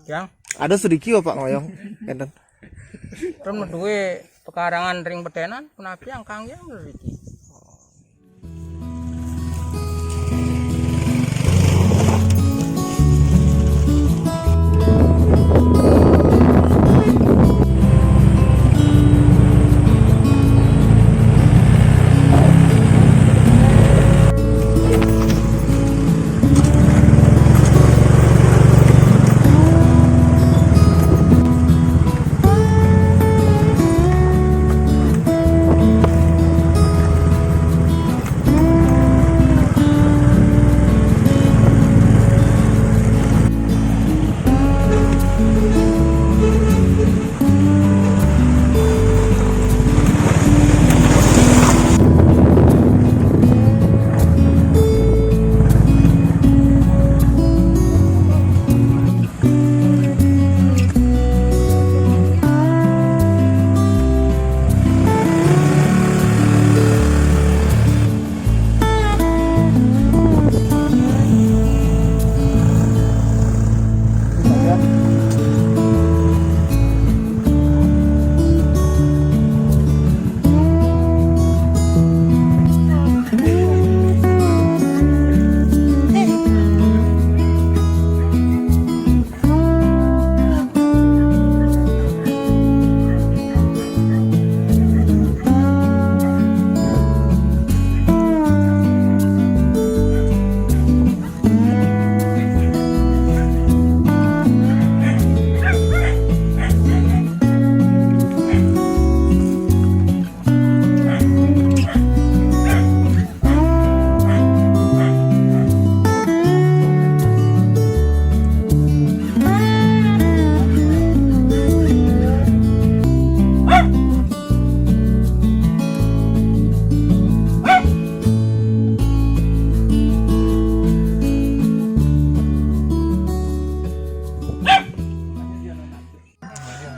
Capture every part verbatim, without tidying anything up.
Yang ada sedikit apa ngoyong. Enten. Terus madué pekarangan ring betenan, punapi angkang yang sedikit.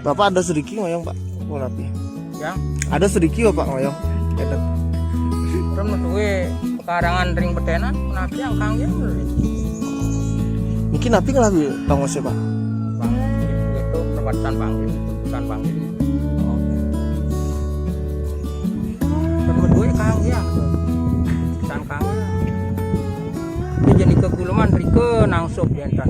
Bapak ada sedikit ngoyong, Pak? Punapi? Yang ada sedikit, Bapak, ngoyong. Enten. Terus madué pekarangan ring betenan, punapi angkang yang sedikit. Niki napi ngelawi tongosé, Pak? Bang, itu perbuatan Bang, itu bukan Bang. Terus madué kang yang, bukan kang. Ini jadi keguluman rike nangsop di entan.